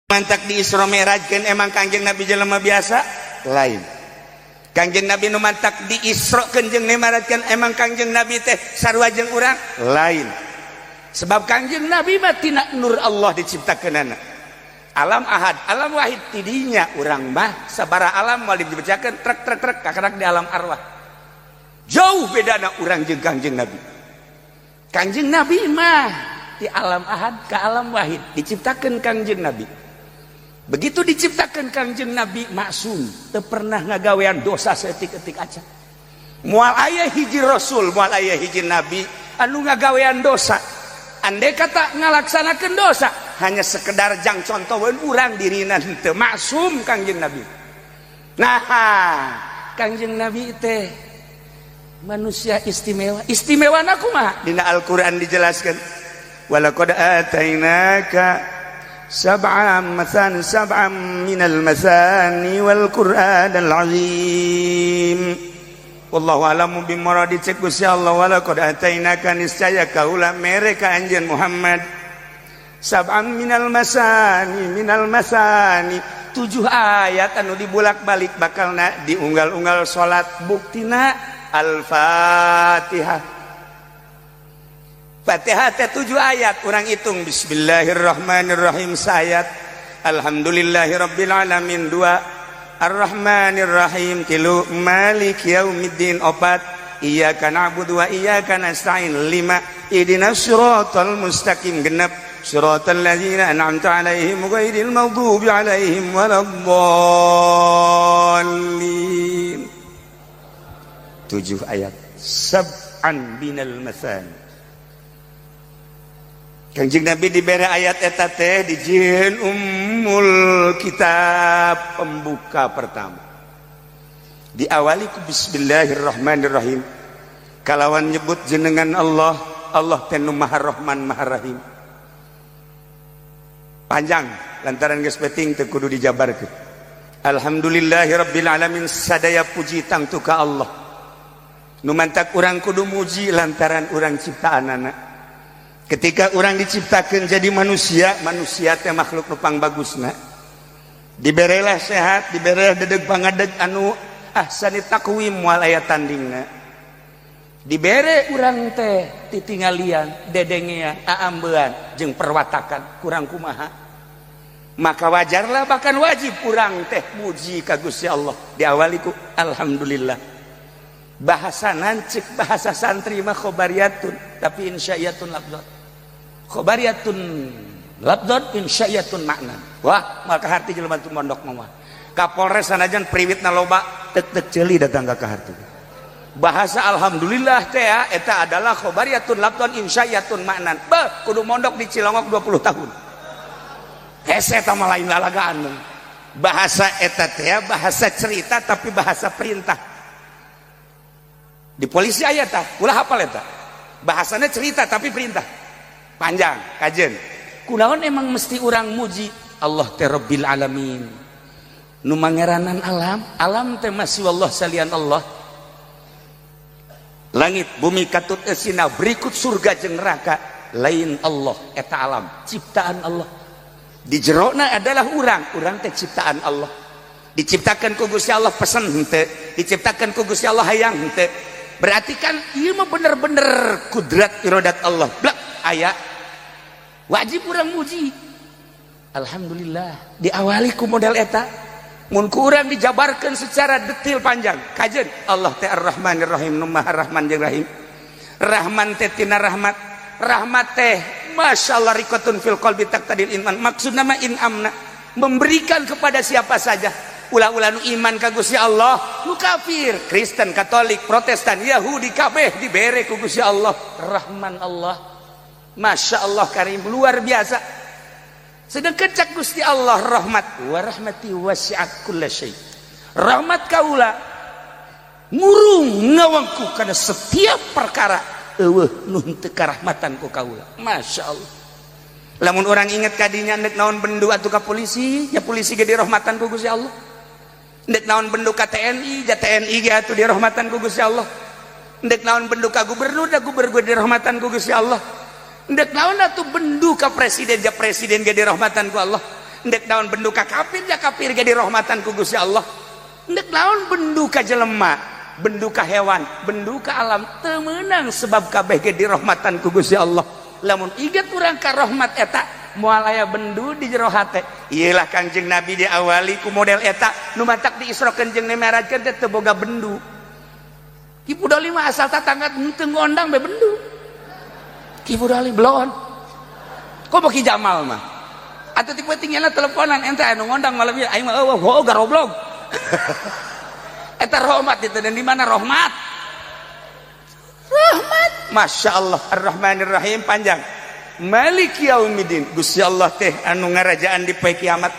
Mantak di Isra Mi'rajkeun, emang Kangjeng Nabi jelema biasa? Lain. Kangjeng Nabi nu mantak di Isra-keun jeung Mi'rajkeun, emang Kangjeng Nabi teh sarua jeung urang? Lain. Sebab Kangjeng Nabi mah tina nur Allah diciptakeunana. Alam ahad, alam wahid, tidinya urang mah sabara alam moal dibejakeun, trek trek trek kakarak di alam arwah. Jauh bedana urang jeung Kangjeng Nabi. Kangjeng Nabi mah di alam ahad ke alam wahid diciptakan Kangjeng Nabi. Begitu diciptakan, Kangjeng Nabi maksum, teu pernah ngagawean dosa saeutik-eutik aja. Moal aya hiji rasul, moal aya hiji nabi anu ngagawean dosa. Andai kata ngalaksanakeun dosa hanya sekedar jang contoh urang, dirina teu maksum Kangjeng Nabi. Nah, Kangjeng Nabi teh manusia istimewa. Istimewa kumaha? Dina Al-Qur'an dijelaskan, walaqad atainaka sab'am mathan sab'am minal mathani wal qur'anal azim. Wallahu a'lamu bimuradi. Cek Gusti Allah, walaqad atainaka, niscaya kaula mere ka anjeun Muhammad, sab'am minal masani, minal masani, tujuh ayat anu dibulak-balik bakalna diunggal-unggal salat, buktina Al-Fatihah. Fatihah teh tujuh ayat. Urang hitung, bismillahirrahmanirrahim sayat, alhamdulillahirabbil alamin dua, arrahmanirrahim tilu, malik yaumiddin opat, iyyaka na'budu wa iyyaka nasta'in lima, ihdinas siratal mustaqim genep, siratal ladzina an'amta alaihim ghairil maghdubi alaihim waladdallin. Tujuh ayat, sab'an minal masani. Kanjeng Nabi diberi ayat eta teh dijieun ummul kitab, pembuka pertama. Diawali ku bismillahirrahmanirrahim. Kalawan nyebut jenengan Allah, Allah teh nu Maha Rahman Maha Rahim. Panjang lantaran geus penting teu kudu dijabarkeun. Alhamdulillahirabbil alamin, sadaya puji tangtu ka Allah. Nu mantak urang kudu muji lantaran urang ciptaanana. Ketika orang diciptakan jadi manusia, manusia teh makhluk nu pangbagusna, diberelah sehat, diberelah dedeg pangadeg anu ahsani taqwim, moal aya tandingna. Dibere urang teh titingalian, dedengean, aambean jeung perwatakan kurang kumaha, maka wajarlah, bahkan wajib urang teh muji ka Gusti Allah. Diawali ku alhamdulillah. Bahasa nancik, bahasa santri mah khobariyatun tapi insya'iyatun lafzat, khobariyatun lafzat, insya'iyatun makna. Wah, maka harti jelema tu mondok mah. Kapolres sanajan priwitna loba, tek tek ceuli datang ka harti. Bahasa alhamdulillah teh ya, eta adalah khobariyatun lafzan insya'iyatun makna. Beh, kudu mondok di Cilongok 20 tahun hese eta mah, lain lalagaan. Bahasa eta teh bahasa cerita tapi bahasa perintah. Di polisi aya tah, ulah hafal eta. Bahasanya cerita tapi perintah. Panjang kajen. Kunaon emang mesti urang muji Allah teh Rabbil alamin, nu mangeranan alam? Alam teh masih Allah, salian Allah. Langit bumi katut esina berikut surga jeung neraka lain Allah. Eta alam ciptaan Allah, di jerona adalah urang. Urang teh ciptaan Allah, diciptakan ku Gusti Allah. Pesen henteu? Diciptakan ku Gusti Allah, hayang henteu? Berarti kan ieu mah bener-bener kudrat iradat Allah. Blak aya, wajib urang muji alhamdulillah, diawali ku model eta. Mun ku urang dijabarkan secara detail panjang kajen. Allah teh Ar-Rahmanir Rahim, nu Maha Rahman jeung Rahim. Rahman teh tina rahmat, rahmat teh Masya Allah riqatun fil qalbi taqtadil iman. Maksud nama inamna memberikan kepada siapa saja, ulah-ulah nu iman ka Gusti Allah, nu kafir, Kristen, Katolik, Protestan, Yahudi, kabeh dibere ku Gusti Allah. Rahman Allah, Masya Allah, Karim, luar biasa. Sedangkan cak Gusti Allah rahmat, wa rahmati wasi'at kulla syai, rahmat kaula ngurung ngawangku karena setiap perkara, eueuh nu henteu karahmatan ku kaula. Masya Allah. Lamun orang inget kadinya, nek naon bendu atuh ka polisi, ya polisi ge dirahmatan ku Gusti Allah. Nek naon bendu ka TNI, ja TNI ge atuh dirahmatan ku Gusti Allah. Nek naon bendu ka gubernur, da gubernur dirahmatan ku Gusti Allah. Ndek naon atuh bendu ka presiden, ja presiden ge dirahmatan ku Allah. Ndek naon bendu ka kafir, ya kafir ge dirahmatan ku Gusti Allah. Ndek naon bendu ka jelema, bendu ka hewan, bendu ka alam, teu meunang, sebab kabeh ge dirahmatan ku Gusti Allah. Lamun inget urang ka rahmat eta, moal aya bendu di jero hate. Iyalah, Kangjeng Nabi diawali ku model eta nu matak di Isra jeung Mi'rajkeun teh teu boga bendu. Ki Pudoli mah asal tatangga henteu ngondang be bendu. Ki Pudoli belon. Kok mau Ki Jamal mah? Atuh ti peuting teleponan ente anu ngondang malam ieu, aing mah eueuh, oh garoblog. Eta rahmat itu, dan di mana rahmat? Rahmat. Masya Allah, Ar-Rahmanir Rahim panjang. Malik Yaumiddin. Gusti Allah teh anu ngarajaan di poe kiamat.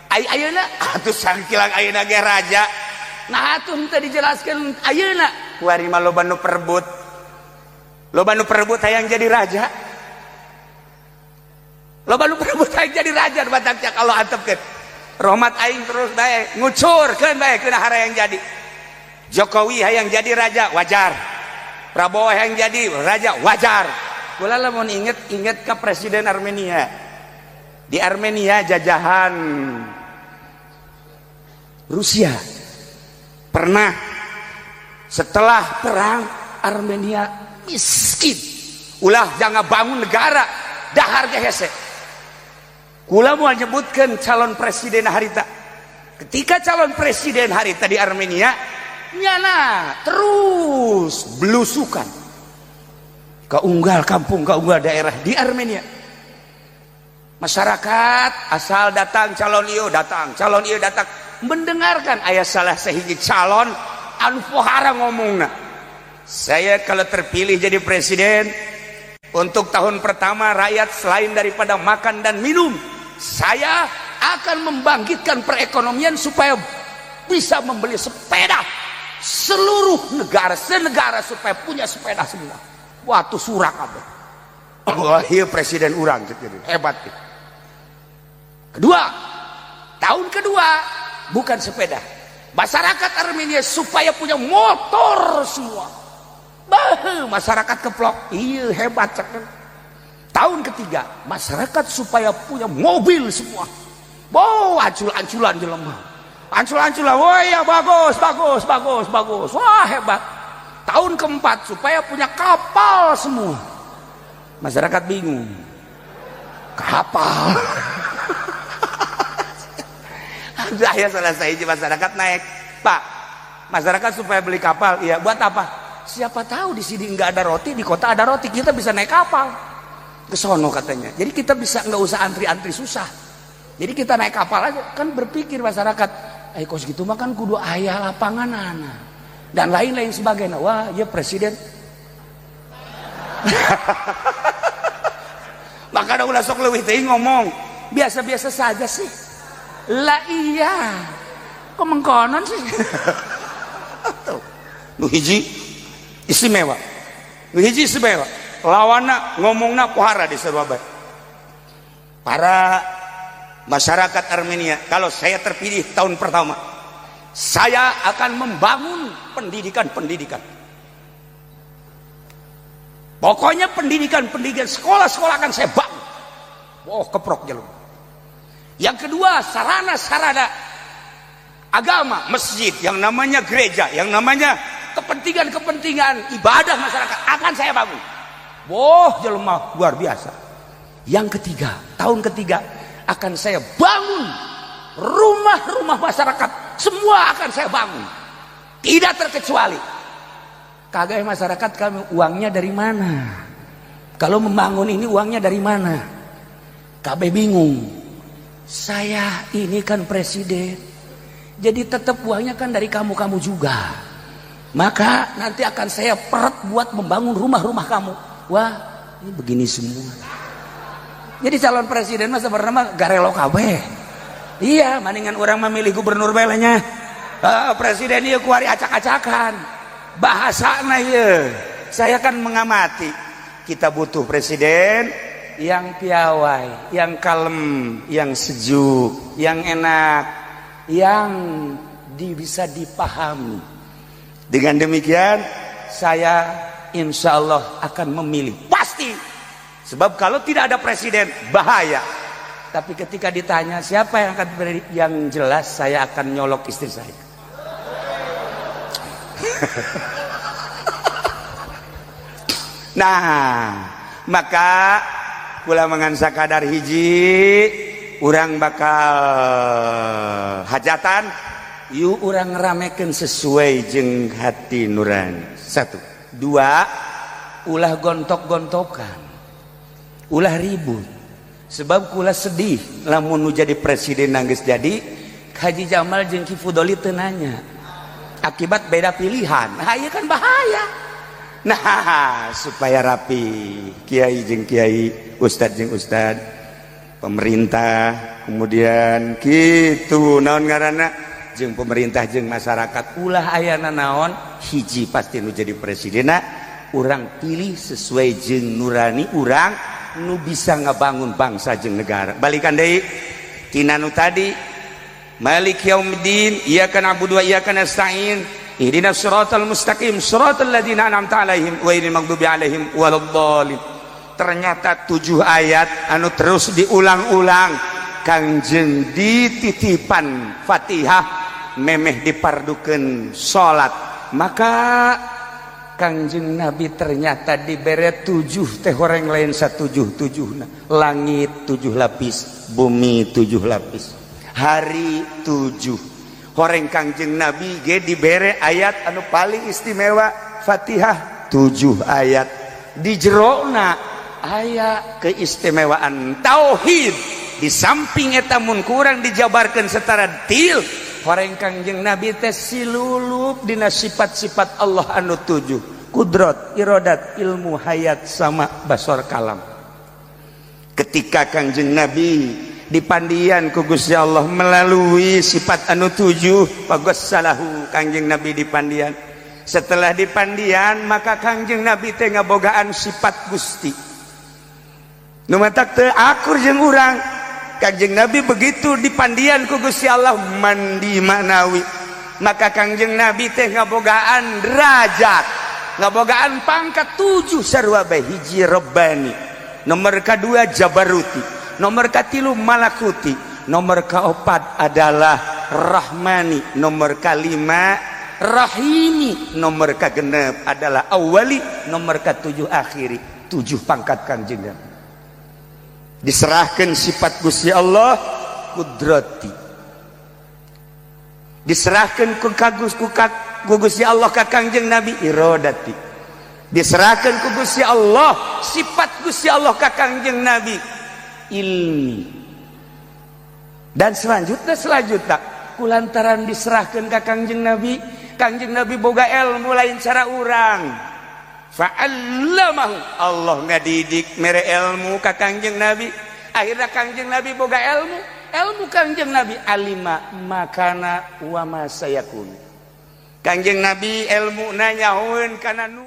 Ai ayeuna atuh sangkilang ayeuna ge raja. Nah, atuh henteu dijelaskeun ayeuna. Kuari mah loba nu perebut. Loba nu perebut hayang jadi raja. Loba nu perebut hayang jadi raja, batak cak Allah antepkeun. Rahmat aing terus bae ngucurkeun bae keuna hayang jadi. Jokowi hayang jadi raja wajar. Prabowo hayang jadi raja wajar. Kula lamun inget, inget ke presiden Armenia. Di Armenia jajahan Rusia. Pernah setelah perang Armenia miskin. Ulah jangan bangun negara, dahar ge hese. Kula mau nyebutkan calon presiden harita. Ketika calon presiden harita di Armenia, nyana terus belusukan ke unggal kampung, ke unggal daerah di Armenia. Masyarakat asal datang calon ieu datang, calon ieu datang, mendengarkan aya salah sahiji calon anu pohara ngomongna. Saya kalau terpilih jadi presiden, untuk tahun pertama rakyat selain daripada makan dan minum, saya akan membangkitkan perekonomian supaya bisa membeli sepeda seluruh negara, senegara supaya punya sepeda semua. Waktu surak apa? Oh iya, presiden urang gitu, hebat. Kedua, tahun kedua bukan sepeda. Masyarakat Armenia supaya punya motor semua. Bah, masyarakat keplok. Iya, hebat cek. Tahun ketiga, masyarakat supaya punya mobil semua. Oh, ancul-anculan jelema. Ancul-anculan. Oh iya, bagus, bagus, bagus, bagus. Wah, hebat. Tahun keempat supaya punya kapal semua. Masyarakat bingung. Kapal. Ya selesai masyarakat naik. Pak, masyarakat supaya beli kapal, iya buat apa? Siapa tahu di sini nggak ada roti, di kota ada roti, kita bisa naik kapal ke sono katanya. Jadi kita bisa nggak usah antri-antri susah. Jadi kita naik kapal aja. Kan berpikir masyarakat, eh kos gitu mah kan kudu aya lapangan anak dan lain-lain sebagainya. Wah, ya presiden. Maka ulah sok leuwih teuing ngomong. Biasa-biasa saja sih. Lah iya. Kok mengkonon sih? Tuh. Nu hiji istimewa. Nu hiji istimewa. Lawana ngomongna pohara di sarua. Para masyarakat Armenia, kalau saya terpilih tahun pertama, saya akan membangun pendidikan-pendidikan. Pokoknya pendidikan-pendidikan, sekolah-sekolah akan saya bangun. Oh, keprok jalur. Yang kedua, sarana-sarana agama, masjid, yang namanya gereja, yang namanya kepentingan-kepentingan ibadah masyarakat akan saya bangun. Boh, jelema luar biasa. Yang ketiga, tahun ketiga akan saya bangun rumah-rumah masyarakat, semua akan saya bangun. Tidak terkecuali. Kagak, masyarakat kami uangnya dari mana? Kalau membangun ini uangnya dari mana? KB bingung. Saya ini kan presiden. Jadi tetap uangnya kan dari kamu-kamu juga. Maka nanti akan saya peret buat membangun rumah-rumah kamu. Wah, ini begini semua. Jadi calon presiden mah sebenarnya garelo kabeh. Iya, mendingan orang memilih gubernur belanya. Presiden iya kuari acak-acakan. Bahasana iya. Saya kan mengamati. Kita butuh presiden yang piawai, yang kalem, yang sejuk, yang enak, yang bisa dipahami. Dengan demikian, saya insya Allah akan memilih. Pasti. Sebab kalau tidak ada presiden, bahaya. Tapi ketika ditanya siapa yang akan beri, yang jelas saya akan nyolok istri saya. Nah, maka kula mangan sakadar hiji urang bakal hajatan yuk urang ramekeun sesuai jeung hati nurani. Satu, dua, ulah gontok-gontokan, ulah ribut. Sebab kula sedih lamun nu jadi presiden nangis jadi Haji Jamal jeung Ki Fudoli teu nanya akibat beda pilihan. Nah, ieu kan bahaya. Nah, supaya rapi kiai jeung kiai, ustad jeung ustad, pemerintah, kemudian kitu naon ngaranna jeung pemerintah jeung masyarakat, ulah ayana naon hiji pasti nu jadi presidenna urang pilih sesuai jeung nurani urang nu bisa ngabangun bangsa jeung negara. Balikan deui tina nu tadi, Malik yaumiddin, iyyaka na'budu wa iyyaka nasta'in, ihdinas siratal mustaqim, siratal ladzina an'amta 'alaihim ghairil maghdubi 'alaihim waladdallin. Ternyata 7 ayat anu terus diulang-ulang Kangjeng dititipan Fatihah memeh dipardukeun salat. Maka Kangjeng Nabi ternyata dibere 7 teh horeng lain satujuh-tujuhna. Langit 7 lapis, bumi 7 lapis, hari 7. Horeng Kangjeng Nabi ge dibere ayat anu paling istimewa Fatihah 7 ayat. Di jerona aya keistimewaan tauhid. Di samping eta mun kurang dijabarkan secara detail, horeng Kangjeng Nabi teh silulup dina sifat-sifat Allah anu 7, kudrat, iradat, ilmu, hayat, sama basor, kalam. Ketika Kangjeng Nabi dipandian ku Gusti Allah melalui sifat anu 7, pagossalahu Kangjeng Nabi dipandian. Setelah dipandian maka Kangjeng Nabi teh ngabogaan sifat Gusti. Nu matak teu akur jeung urang. Kangjeng Nabi begitu dipandian ku Gusti Allah mandi manawi, maka Kangjeng Nabi teh ngabogaan derajat, ngabogaan pangkat 7 sarua bae. Hiji Rabbani, nomor kedua Jabaruti, nomor katilu Malakuti, nomor keempat adalah Rahmani, nomor kelima Rahimi, nomor kegenep adalah Awali, nomor ketujuh Akhiri. 7 pangkat Kangjeng Nabi. Diserahkan sifat Gusti Allah kudrati, diserahkan ku kagus ku Gusti Allah ka Kangjeng Nabi iradati, diserahkan ku Gusti Allah sifat Gusti Allah ka Kangjeng Nabi ilmi. Dan selanjutnya kulantaran diserahkan ka Kangjeng Nabi, Kangjeng Nabi boga ilmu lain cara urang. Fa'allamahu, Allah ngadidik mere ilmu ka Kangjeng Nabi. Akhirnya Kangjeng Nabi boga ilmu, ilmu Kangjeng Nabi alima makana wa ma sayakun. Kangjeng Nabi ilmu nanyahoeun kana nu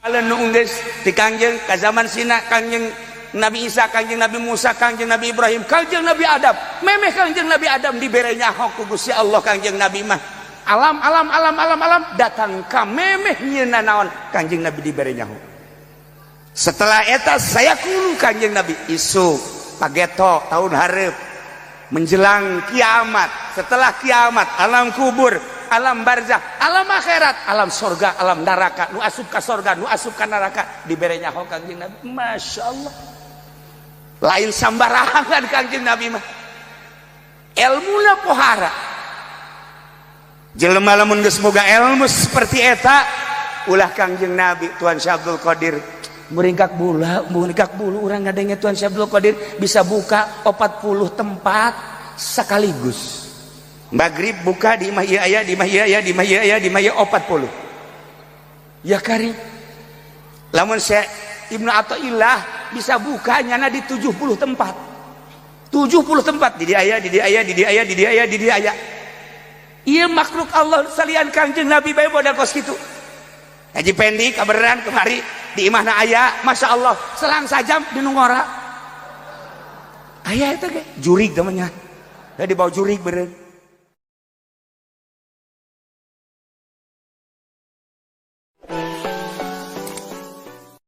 nu geus di Kangjeng ka zaman Sina, Kangjeng Nabi Isa, Kangjeng Nabi Musa, Kangjeng Nabi Ibrahim, Kangjeng Nabi Adam. Memeh Kangjeng Nabi Adam dibere nyaho ku Gusti Allah. Kangjeng Nabi mah alam alam alam alam alam datang ka memeh nyieuna naon Kangjeng Nabi dibere nyaho. Setelah eta saya kulu Kangjeng Nabi isu pageto tahun hareup menjelang kiamat, setelah kiamat alam kubur, alam barzah, alam akhirat, alam sorga, alam neraka, nu asup ka sorga, nu asup ka neraka dibere nyaho Kangjeng Nabi. Masya Allah, lain sambarangan Kangjeng Nabi mah, ilmuna pohara. Jelema lamun geus boga ilmu seperti eta, ulah Kangjeng Nabi Tuan Syekh Abdul Qadir muringkak bulu urang ngadenge Tuan Syekh Abdul Qadir bisa buka 40 tempat sekaligus. Maghrib buka di imah ieu aya, di imah ieu aya, di imah ieu aya, di imah ieu 40. Ya karim. Lamun Syekh Ibnu Athaillah bisa buka nyana di 70 tempat. 70 tempat di dia aya, di dia aya, di dia aya, di dia aya, di dia aya. Iya makhluk Allah salian Kangjeng Nabi bae modal kos kitu. Haji Pendi kabeneran kemari di imahna aya, Masya Allah, selang sajam di nu ngora. Aya eta ge jurig namanya. Da dibawa jurig beureun.